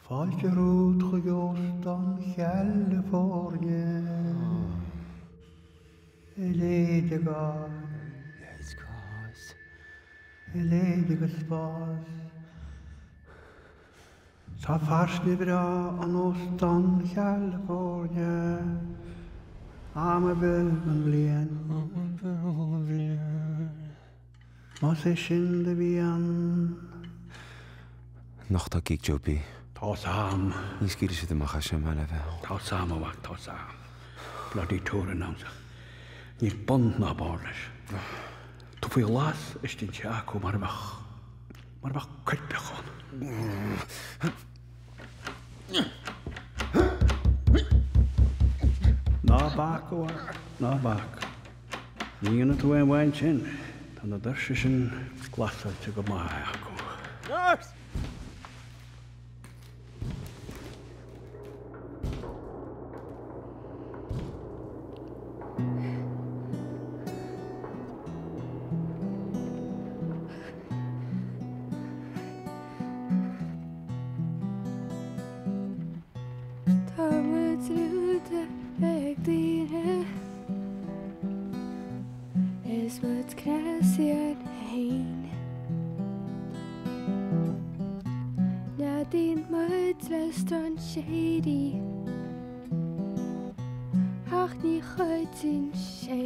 Fáilte romhat chuig Óstán Chalifornia. A leithéid de gcás. A leithéid de spás. Tá fairsine bhreá in Óstán Chalifornia am ar bith den bhliain. Más é sin do mhian. Anocht tá gig Joe B. Tá's a'm. Ní scaoilfidh siad amach as sin maith le bheith ann. Tá's a'm, a mhac, tá's a'm. Bloody tour announcer. Níl bun ná barr leis. Tá faoi ghlas istigh anseo acu mar a bheadh, mar a bheadh coirpeach ann. Ná bac, a mhac, ná bac. Ní dhéanfaidh tú aon mhaith ansin, tá na doirse sin glasáilte go maith acu. Nurse! Tá muid luaite ag daoine Is muid cneasaí orainn féin Neadaíonn muid le strainséirí Ach ní chuidíonn sé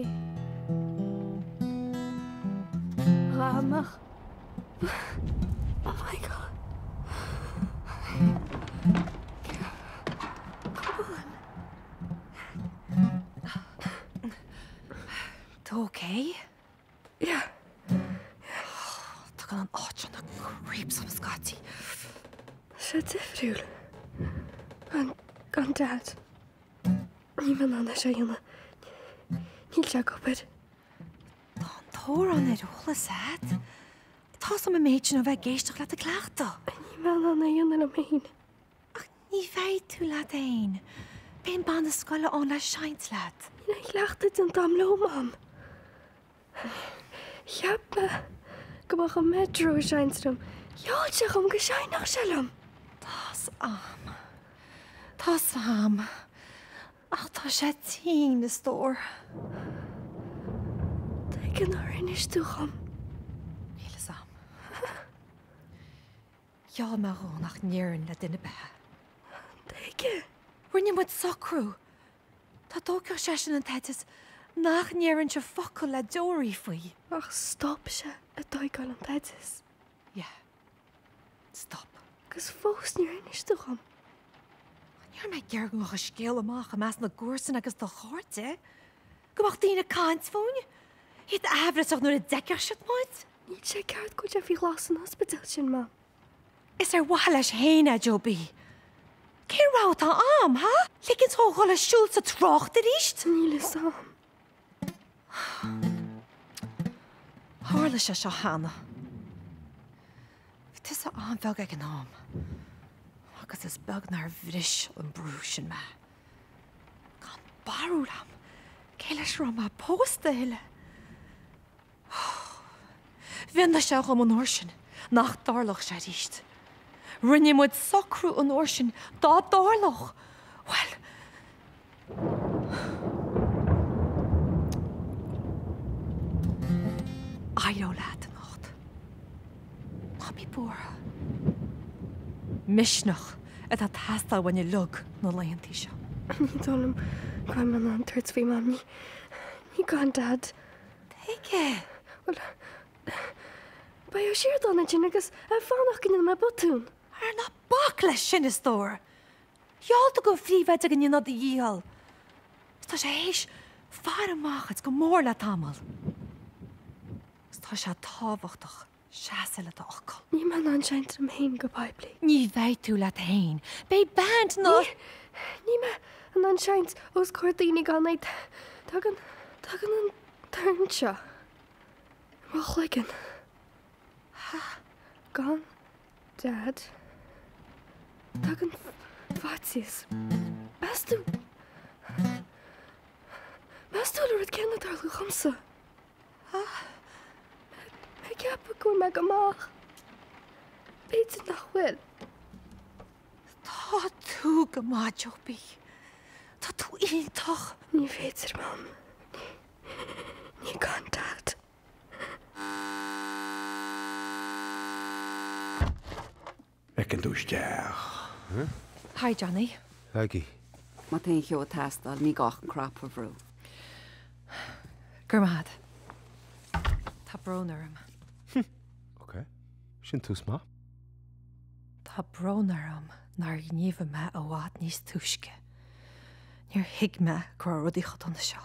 Dá mbeadh Oh my God. Come on. Tú okay? Yeah. Tugann an áit seo na creeps dom scaití. Tá sé difriúil. Gan, gan Dad. Níl mé in ann é seo a dhéanamh. Níl sé ag obair. Tá an t-amhrán ar eolas a'd. Tá's a'm an méid sin ó bheith ag éisteacht leat ag cleachtadh. Níl mé in ann é a dhéanamh liom féin. Ach ní bheidh tú leat fhéin. Beidh an banna scoile ann le seinnt leat. Níl aon chleachtadh déanta a'm leo, Mam. Cheap mé go mbeadh an Metro ag seinnt liom. Gheall sé dhom go seinnfeadh sé liom. Tá's a'm. Tá's a'm. Ach tá sé tinn, a stór. Tuige nár inis tú dhom? Níl fhios a'm. Gheall mé dhó nach ndéarfainn le duine ar bith é. Tuige? Rinne muid socrú. Dá dtógfadh seisean an t-oideas nach ndéarfainnse focal le deoraí faoi. Ach stop sé ag tóigeáil an t-oideas. Yeah. Stop. Agus fós níor inis tú dhom. Ní raibh mé ag iarraidh go ngabhfadh an scéal amach i measc na gcomharsan agus do chairde. Go mbeadh daoine ag caint fúinn. Iad aimhreasach nuair a d'fheicfeadh siad muid. Níl sé ceart go bhfuil sé faoi ghlas san ospidéal sin, Mam. Is ar mhaithe leis fhéin é, Joe B. Cén rogha atá a'm, ha? Ligint dhó dhul ag siúl sa trácht arís? Níl fhios a'm. Tharla sé seo cheana. Bhí tusa an-bheag ag an am agus is beag nár bhris an brú sin mé. Gan barúil a'm cé leis a raibh mé pósta a thuilleadh. Mhionnaigh sé dhom an uair sin nach dtarlódh sé arís. Rinne muid socrú an uair sin dá dtarlódh, bhuel, éireoidh leat anocht. Ná bí buartha. Misneach atá ag teastáil uainn uilig na laethantaí seo. Ní dóigh liom go mbeidh mé in ann tabhairt faoi, Mam. Ní gan Dad. Tuige? Bhuel, beidh sé siar ann ansin agus é ag fanacht go ndéanfaidh mé botún. Ara ná bac leis sin, a stór. Gheall tú don phríomhoide go ndéanfá do dhícheall. Is tá sé théis faire amach dhuit go mór le tamall. Is tá sé tábhachtach seasamh le do fhocal. Níl mé in ann seinnt liom féin go poiblí. Ní bheidh tú leat féin. Beidh band na. Ní, níl mé in ann seinnt os comhair daoine gan iad. Tagann, tagann an torann seo i mo chloigeann. Ha? Gan Dad. Tagann faitíos. Meas tú, meas tú an rud céanna ag tarlú dhomsa? Mé ag ceapadh go bhfuil mé go maith. B'fhéidir nach bhfuil. Tá. tú go maith, Joe B. Tá tú iontach! Ní féidir, Mam. Ní gan Dad. Feiceann tú isteach. Hi, Johnny. Maggie. Má tá aon cheo ag teastáil, ní gá ach an cnaipe a bhrú. Go raibh maith agat. Tá brón orm. Ok. Sin tús maith. Tá brón orm nár ghníomhaigh mé i bhfad níos túisce. Níor thuig mé go raibh rudaí chomh dona seo.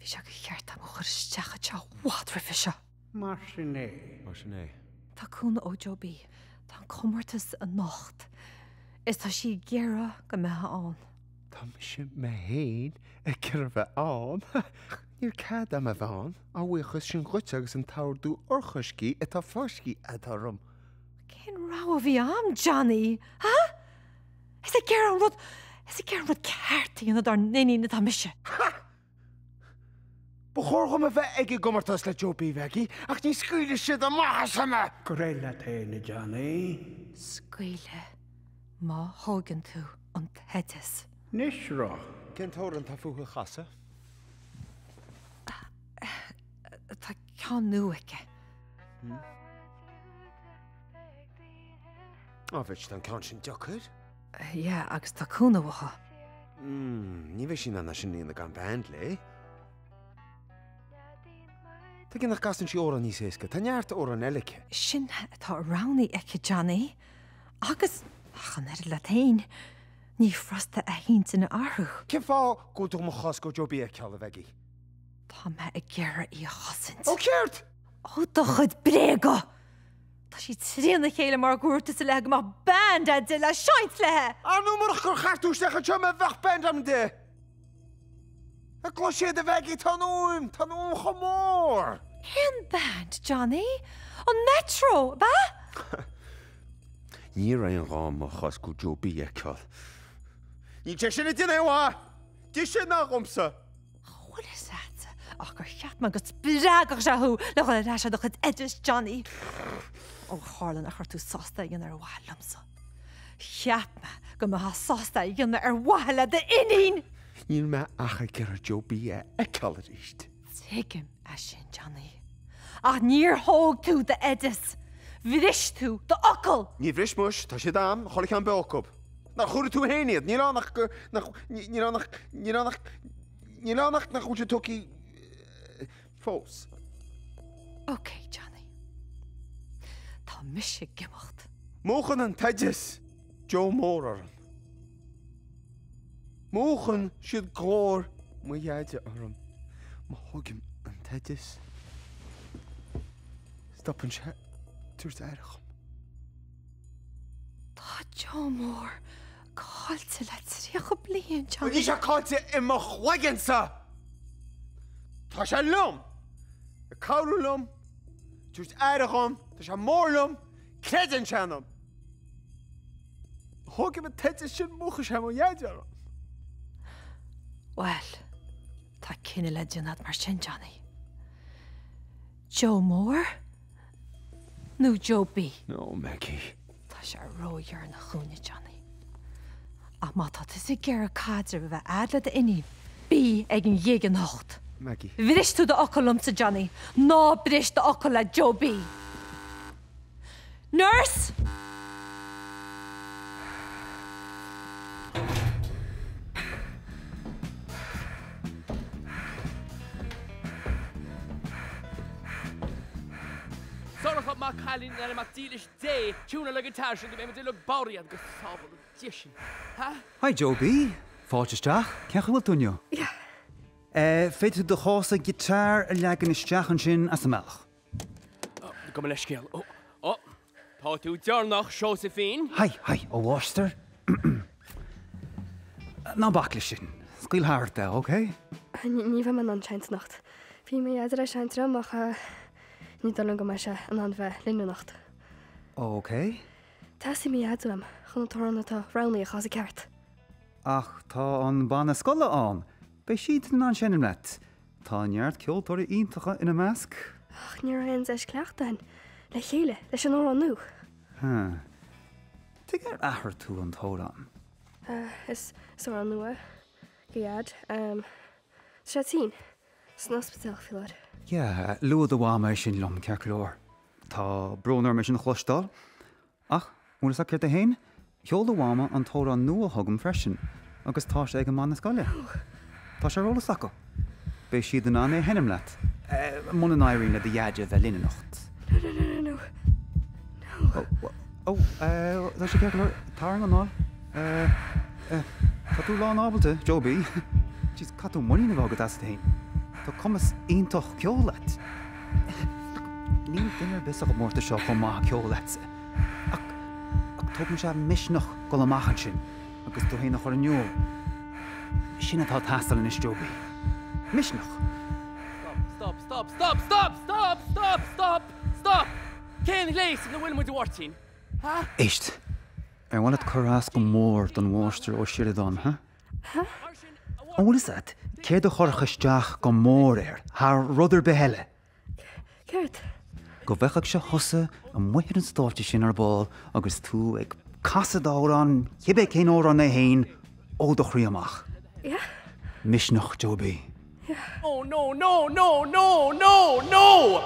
Bhí sé de cheart agam a chur isteach anseo i bhfad roimhe seo. Mar sin é. Mar sin é. Tá cúnamh ó Joe B. Tá an comórtas anocht is tá sí ag iarraidh go mbeifeá ann. Tá mise mé fhéin ag iarraidh bheith ann. Níl cead a'm a bheith ann, a bhuíochas sin dhuit agus an t-ordú urchoiscthe atá fáiscthe a'd orm. Cén rogha a bhí a'm, Johnny? Ha? Is ag iarraidh an rud, is ag iarraidh an rud ceart a dhéanamh dár n-iníon atá mise. Ha! Ba chóir dhom a bheith ag an gcomórtas le Joe B, Mhaggie, ach ní scaoilfidh siad amach as mé! Go réidh leat fhéin, a Johnny. Scaoilfidh, má thóigeann tú an t-oideas. Anois, roth. Cén t-amhrán atá fúithi a chasadh? Tá ceann nua aici. Á, bheidh an ceann sin deacair. Yeah, agus tá cúnamh uathu. Ní bheidh sí in ann é sin a dhéanamh gan band léi. Tuige nach gcasann sí amhrán níos éasca? Tá neart amhrán eile aici. Sin atá roghnaithe aici, Johnny. Agus, ach an oiread leat féin, ní furasta a hintinn a athrú. Cén fáth go bhfuil tú mo chosc ó Joe B a fheiceáil, a Mhaggie? Tá mé ag iarraidh í a chosaint. Ó céard? Ó do chuid bréaga! Tá sí trína chéile mar gur dhúirt tusa léi go mbeadh band a'd di le seinnt léi! Ar ndóigh murach gur chart tú isteach anseo mé bheadh band a'm di! An gcloiseann tú a Mhaggie, tá an fhuaim, tá an fhuaim chomh mór! Cén band, Johnny? An Metro, ab ea? Ní raibh aon ghá mo chosc ó Joe B a fheiceáil. Níl sé sin ag déanamh aon mhaith dise ná dhomsa. Bhfuil fhios a'd ach gur cheap mé go spreagfadh sé thú le dhul ar ais ar do chuid oideas, Johnny. Ó tharla nach raibh tú sásta é a dhéanamh ar mhaithe liomsa. Cheap mé go mbeifeá sásta é a dhéanamh ar mhaithe le d'iníon! Níl mé ach ag iarraidh Joe B a fheiceáil arís. Tuigim é sin, Johnny. Ach níor thóg tú d'oideas. Bhris tú d'fhocal! Níor bhris muis, tá siad a'm, chuile cheann beo acu. Nár chomhair tú fhéin iad? Níl ann ach go, nach, níl ann ach, níl ann ach, níl ann ach nach bhfuil siad tugtha fós. Ok, Johnny. Tá mise ag imeacht. Múchann an t-oideas Joe Mór orm. Múchann siad glór mo dheaide orm má thógaim an t-oideas. Stopann sé tabhairt aire dhom. Tá Joe Mór caillte le 30 bliain, Johnny. Níl sé caillte i mo chloigeannsa! Tá sé liom! Ag cabhrú liom, tabhairt aire dhom, tá sé mór liom, creideann sé ionam! Má thógaim an t-oideas sin múchfaidh sé mo dheaide orm. Bhuel, tá cinneadh le déanamh agat mar sin, Johnny. Joe Mór nó Joe B? No, Maggie. Tá sé ródheireanach dhúinne, Johnny. Ach má tá tusa ag iarraidh caidreamh a bheith a'd le d'iníon, bí ag an ghig anocht. Maggie. Bhris tú d'fhocal liomsa, Johnny. Ná bris d'fhocal le Joe B. Nurse! Sorcha maith cailín in ainm mac dílis Dé, tiúnáil an guitar sin go mbeidh muid uilig bodhraithe go sábhála Dia sinn. Ha? Hi Joe B. Fáilte isteach. Cén chaoi a bhfuil tú inniu? Yeah. Eh, féadfaidh tú do chás guitar a leagan isteach ansin as an mbealach. Gabh mo leithscéal. Ó, ó, tá tú deireanach, Seosaimhín. Haigh, haigh, a mháistir. Ná bac leis sin. Scaoil thart é, ok? Ní bheidh mé in ann seinnt anocht. Bhí mo dhaid ag seinnt liom ach ní dóigh liom go mbeidh sé in ann bheith linn anocht. Ok. Teastaíonn mo dhaid uaim chun an t-amhrán atá roghnaithe a chasadh ceart. Ach tá an banna scoile ann. Beidh siad in ann seinm leat. Tá neart ceoltóirí iontacha ina measc. Ach ní raibh aon deis cleachtadh againn le chéile leis an amhrán nua. Huh. Tuige ar athraigh tú an t-amhrán? Is amhrán nua do Dhaid. Tá sé tinn san ospidéal faoi láthair. Yeah, luaigh do mham é sin liom, ceart go leor. Tá brón orm é sin a chloisteáil. Ach, an bhfuil fhios agat céard é féin? Sheol do mhama an t-amhrán nua chugam freisin agus tá sé ag an mbanna scoile. Tá sé ar eolas acu. Beidh siad in ann é a sheinm leat, muna n-éiríonn le do dhaid a bheith linn anocht. No, no, no, no, no. No. Ó, tá sé ceart go leor. Tarraing anáil. Tá tú lán ábalta, Joe B. Jeez, caithfidh tú muinín a bheith agat asat féin. Tá cumas iontach ceoil agat. Níl duine ar bith sa chomórtas seo chomh maith ceoil leatsa. Ach, ach tógann sé misneach dul amach ansin agus tú féin a chur in iúl. Sin atá ag teastáil anois, Joe B. Misneach! Stop, stop, stop, stop, stop, stop, stop, stop! Cén ghléas ina bhfuil muid a Mháirtín? Ha? Éist, ar mhaith leat cur as go mór don Mháistir Ó Sioradáin, ha? Ha? An bhfuil fhios agat céard a chuirfeadh isteach go mór air thar rud ar bith eile? Céard? Go bhfeicfeadh sé thusa amuigh ar an stáitse sin ar ball agus tú ag casadh d'amhrán, cibé cén amhrán é féin, ó do chroí amach. Yeah. Misneach, Joe B. Yeah. Oh no no no no no no!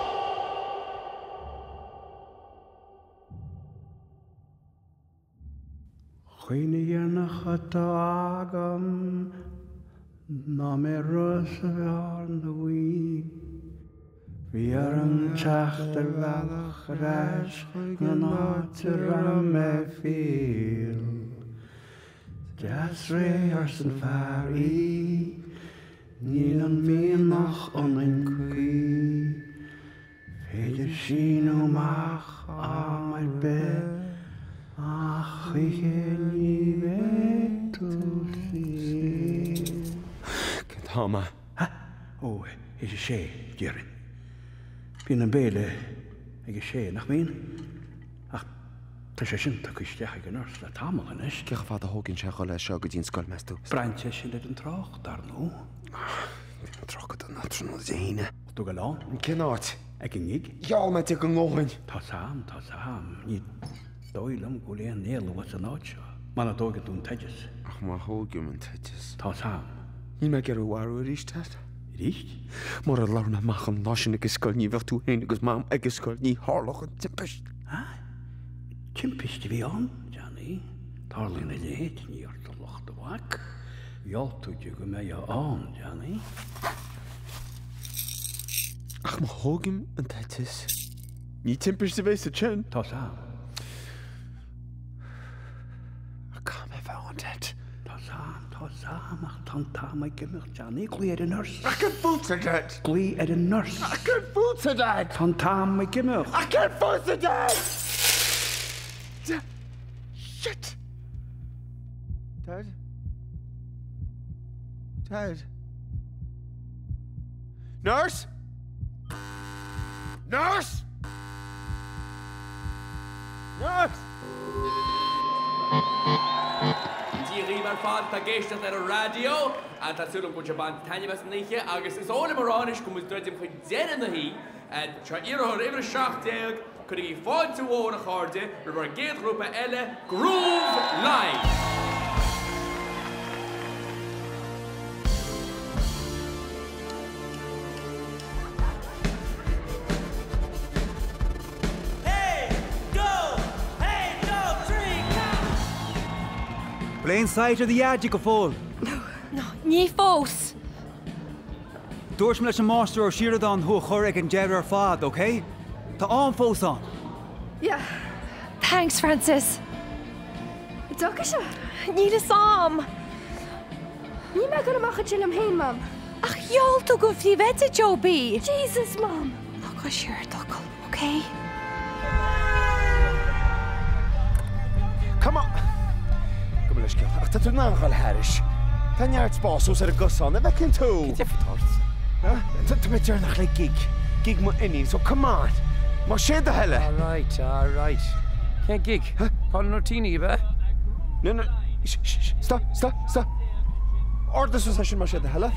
Cuimhne dheireanach atá agam ná mé ag rith sa bhearna bhuí. Bhí orm teacht ar bhealach ar ais chuig an áit a raibh mé fial. Deas réidh arsa an fear í, níl an mianach ionainn cuí. Féidir síneadh amach am ar bith ach choíche ní bheidh tú saor. Cén t-am é? Ha? Ó, théis a sé, déarfainn. Bíonn an béile ag a sé, nach mbíonn? Ach tá sé sin tugtha isteach ag an nurse le tamall anois. Cé chomh fada a thógann sé a dhul as seo go dtí an scoil, meas tú? Braitheann sé sin ar an trácht, dar ndóigh. Bíonn an trácht go dona tráthnóna Dé hAoine. Tú ag dul ann? Cén áit? Ag an ngig? Gheall mé di go ngabhfainn. Tá's a'm, tá's a'm. Ní dóigh liom go bhfuil aon éalú as an áit seo. Muna dtóigeann tú an t-oideas. Ach má thógaim an t-oideas. Tá's a'm. Níl mé ag iarraidh thú a mharú arís, Dad. Arís? Mura labhair mé amach an lá sin ag an scoil ní bheadh tú féin agus Mam ag an scoil, ní tharlódh an timpist. Ha? Timpist a bhí ann, Johnny. Tarlaíonn a leithéid, ní ort an locht a mhac. Gheall tú di go mbeifeá ann, Johnny. Ach má thógaim an t-oideas, ní timpist a bheas ansin. Tá's a'm. Ach caithfidh mé bheith ann, Dad. Tá's a'm, tá's a'm, ach tá an t-am ag imeacht, Johnny. Glaoigh ar an nurse. Ach cén fútsa, Dad? Glaoigh ar an nurse. Ach cén fútsa, Dad? Tá an t-am ag imeacht. Ach cén fútsa, Dad? Shit! Dad? Dad? Nurse? Nurse? Nurse? Dia dhaoibh ar fad atá ag éisteacht ar an raidió. Tá súil agam go bhfuil sibh ag baint taitneamh as an oíche agus is oth liom a rá anois go bhfuil muid ag druidim chuig deireadh na hoíche. Seo iarrthóir uimhir 17, Cuirigí fáilte mhór, a chairde, roimh ár gcéad ghrúpa eile, Groove Line! Bhfuil aon sight ar do dhaid go fóill? No, ní fós. Dúirt mé leis an Máistir Ó Sioradáin thú a chur ag an deireadh ar fad, ok? Tá am fós ann. Yeah. Thanks, Francis. An dtiocfaidh sé? Níl fhios a'm. Níl mé ag dul amach ansin liom féin, Mam. Ach gheall tú don phríomhoide, Joe B. Jesus, Mam! Ná gabh siar ar d'fhocal, ok? Come on! Gabh mo leithscéal, ach tá tú in ann a dhul thairis. Tá neart spáis thuas ar an gcosán, an bhfeiceann tú? Cad é atá ort? Tá mé deireanach le gig, gig mo iníon, so come on! Más sé do thoil é! Alright, alright. Cén gig? Paul Nutini, ab ea? No, no, sh, sh, sh, stop, stop, stop. Ardaigh suas é sin más sé do thoil é.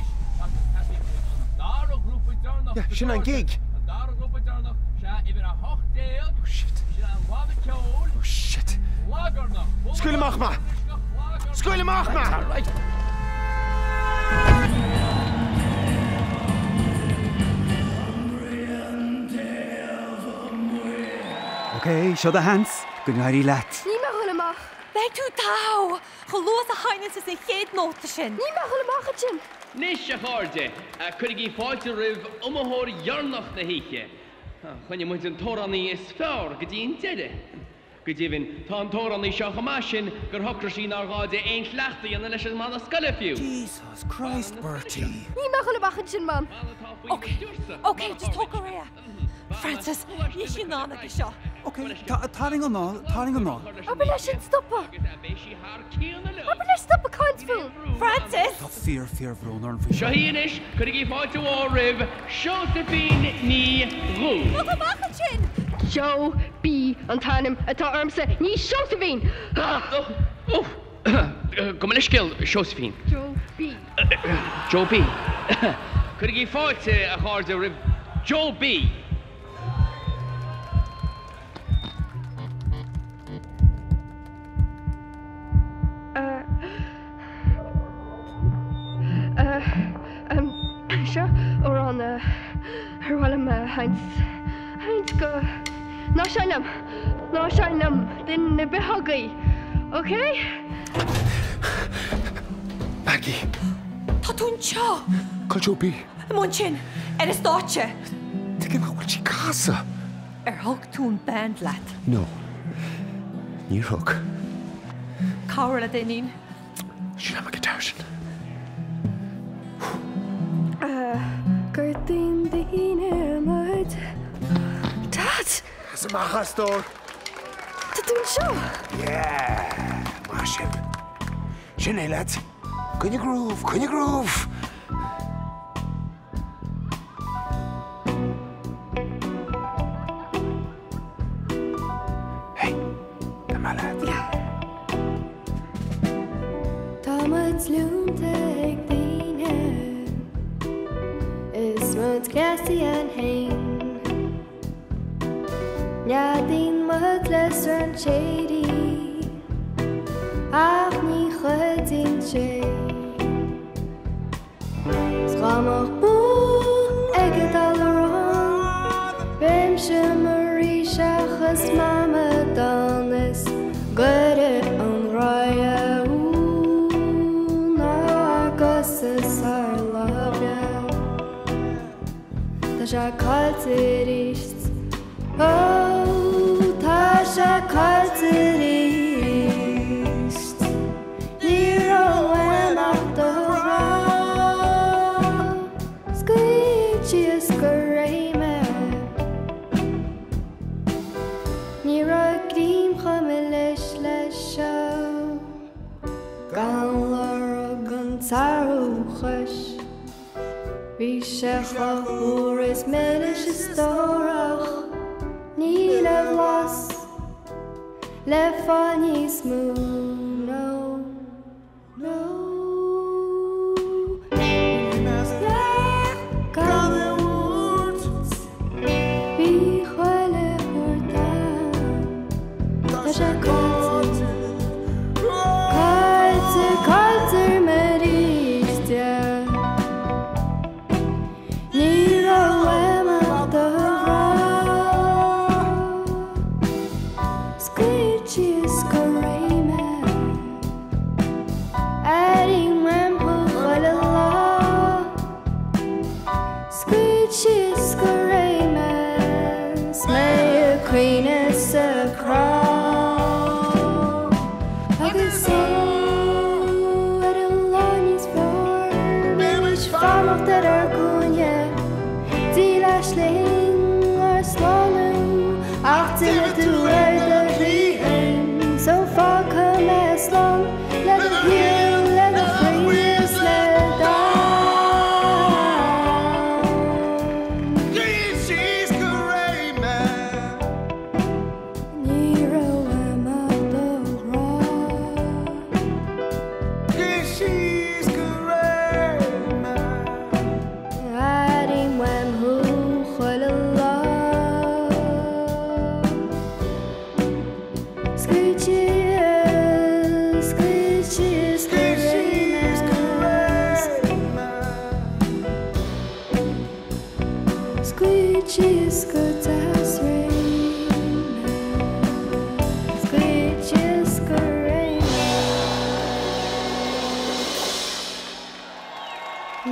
Yeah, sin an gig. Oh shit. Oh shit. Scaoil amach mé! Scaoil amach mé! Right. Ok, seo do sheans. Go n-éirí leat. Níl mé ag dul amach. Beidh tú togha! Chomh luath is a sheinneann tusa an chéad nóta sin. Níl mé ag dul amach ansin. Anois, a chairde, cuirigí fáilte roimh iomaitheoir dheireanach na hoíche. Choinnigh muid an t-amhránaí is fearr go dtí an deireadh. Go deimhin, tá an t-amhránaí seo chomh maith sin gur shocraigh sí nár ghá di aon chleachtadh a dhéanamh leis an mbanna scoile fiú. Jesus Christ, Bertie! Níl mé ag dul amach ansin, Mam. Ok, ok, just tóg go réidh é. Francis, níl sí in ann aige seo. Ok, tarraing anáil, tarraing anáil. Abair leis sin stopadh! Abair leis stop ag caint fúm! Francis! Tá fíor, fíor bhrón orm faoi seo. Seo í anois, cuirigí fáilte mhór roimh Seosaimhín Ní Dhubh. Bog amach ansin! Joe B an t-ainm atá ormsa, ní Seosaimhín! Gabh mo leithscéal, Seosaimhín. Joe B. Joe B. Cuirigí fáilte, a chairde, roimh Joe B. Seo amhrán ar mhaith liom a sheinnt go. Ná seinn liom! Ná seinn liom! Duine ar bith agaibh! Ok? Maggie! Tá tú anseo! Cá bhfuil Joe B? Amuigh ansin! Ar an stáitse! Tuige nach bhfuil sí ag casadh? Ar thug tú an band leat? No. Níor thug. Cabhraigh le d'iníon. Sin an guitar sin. Gortaíonn daoine muid. Dad! Is amach a stór. Tá tú anseo! Yeah! Maith sibh. Sin é lads. Coinnigh groove, coinnigh groove! Hey, tá mé leat. Tá muid líonta ag daoine is muid cleasaithe féin. Neadaíonn muid le strainséirí ach ní chuidíonn sé. 'S dá mbeadh bua ag an dall arán, beinnse mo rí seachas m'amadán is goireadh an ghráin ónár gcosa 's ár láimhe. Tá sé caillte arís, ó tá sé caillte arís. Ní raibh uaim ach do ghrá. Scaoil síos go réidh mé. Ní raibh greim chomh milis leis seo. Gan lorg an tsearbhchais. Bhí sé chomh húr is milis a stór ach níl a bhlas le fáil níos mó no no. Gan a bhuairt bhí chuile shórt ann. Tá sé caillte, caillte, caillte orm arís, yeah. Ní raibh uaim ach do ghrá. Scaoil síos go réidh mé. Airím uaim thú chuile lá. Scaoil síos go réidh mé. 'S mé ag caoineadh sa chrá. Agus ó, ar an lá níos fearr, beimid fanacht ar ár gcúinne, dílis linn ár slánú, ach d'imigh tú ar do shlí féin, so fágfaidh mé slán le do shaol, le do chroí is le d'anam. Scaoil síos go réidh mé. Ní raibh uaim ach do ghrá. Scaoil síos go réidh mé. Airím uaim thú chuile síos go deas réidh mé. Scaoil síos go réidh mé.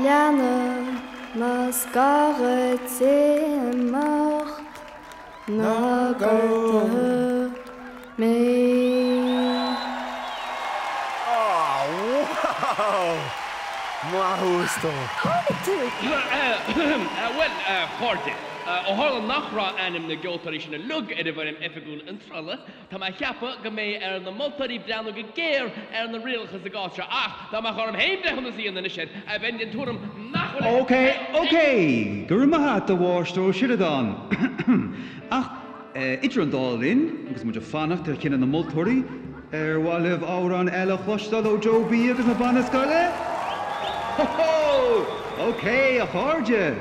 Leanadh más gá dhuit imeacht ná gortaigh mé. Oh, wow! Maith thú, a stór. Tháinig tú! Bhuel, a chairde, ó tharla nach raibh ainm na gceoltóirí sin uilig ar an bhfoirm oifigiúil iontrála, tá mé a cheapadh go mbeidh ar na moltóirí breathnú go géar ar na rialacha sa gcás seo. Ach dá mbeadh orm féin breithiúnas a dhéanamh anois air, bheinn den tuairim nach bhfuil. Ok, ok! Go raibh maith a't, a Mháistir Ó Sioradáin. Ach idir an dá linn, agus muid ag fanacht ar chinneadh na moltóirí, ar mhaith libh amhrán eile a chloisteáil ó Joe B agus na banna scoile? Ho ho! Ok, a chairde!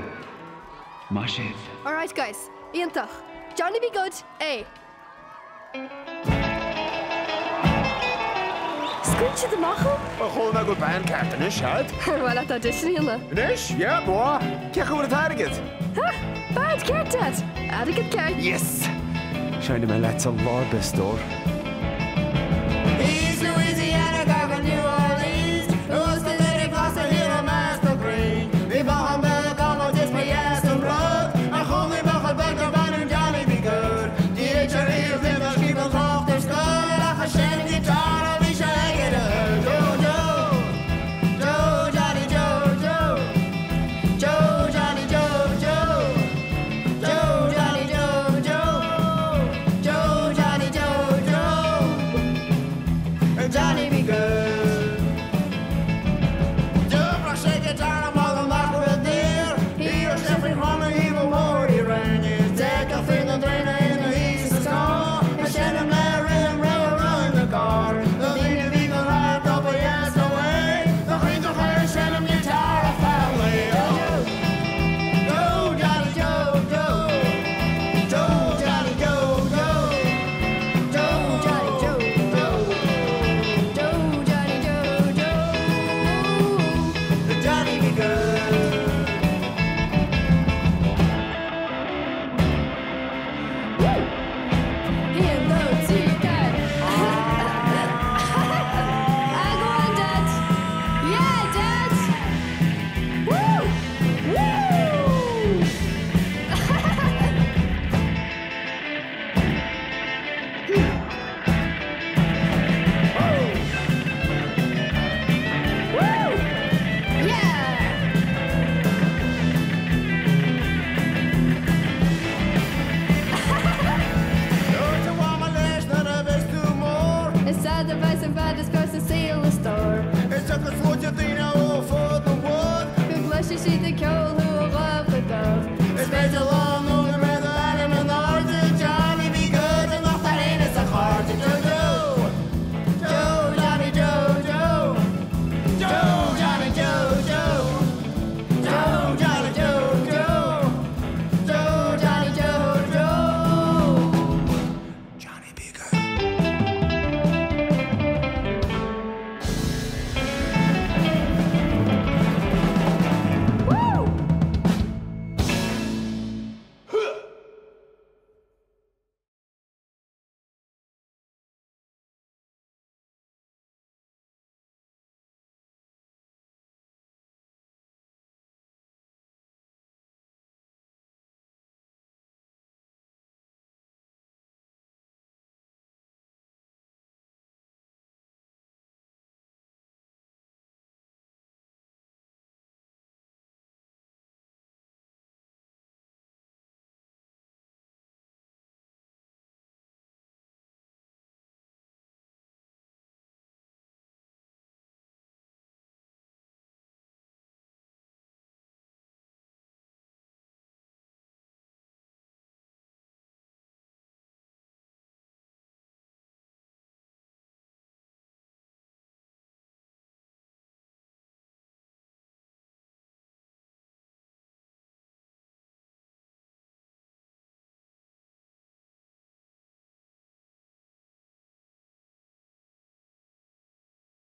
Maith sibh! Alright guys, iontach! Johnny B. Goode, A. Scaoil siad amach thú? Bhuel, chuala mé go bhfuil band ceart anois, a'd? Ar mhaith leat audition a dhéanamh? Anois? Yeah, ba mhaith. Cé acu a bhfuil an t-airgead? Ha! Band ceart, Dad! Airgead ceart! Yes! Seinnfidh mé leatsa lá ar bith, a stór.